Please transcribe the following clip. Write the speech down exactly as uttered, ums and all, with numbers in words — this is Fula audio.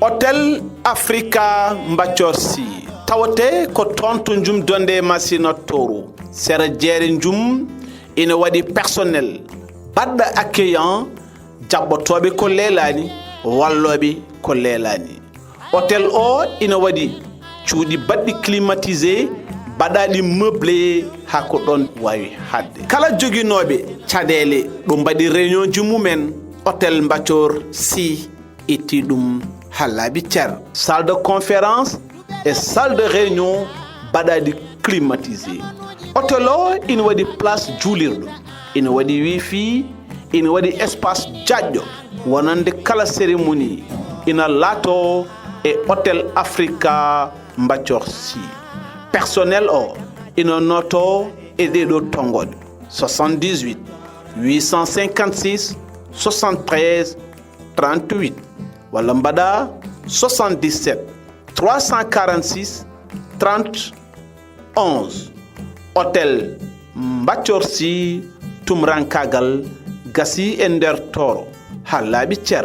Hotel Africa Mbaccor Sy tawate ko toon to Njum Donde Masina Toro, sera jeere Njum. Ina waɗi personnel baɗɗo accueillant, jaɓɓotooɓe ko leelaani, wallooɓe ko leelaani. Hôtel o ina waɗi cuuɗi baɗɗi climatisé, baɗaaɗi meublé, haa ko ɗoon waawi haɗde. Kala joginooɓe caɗeele ɗo mbaɗi réunion ji mumen, Hôtel Mbaccor Sy itti ɗum haa laabi cer. Salle de conférence e salle de réunion baɗaaɗi climatisé. Hôtel o ina waɗi place juulirɗo, ina waɗi wifi, ina waɗi espace jaajɗo wonande kala cérémonie. Ina laato e Hôtel Africa Mbaccor Sy. Personnel o ina nooto e ɗeeɗo tonngoode: soixante-dix-huit, huit cent cinquante-six, soixante-treize, trente-huit, walla mbaɗa soixante-dix-sept, trois cent quarante-six, trente, onze. Hôtel Mbaccor Sy, tumrankaagal gasii e nder Tooro haa laabi cer.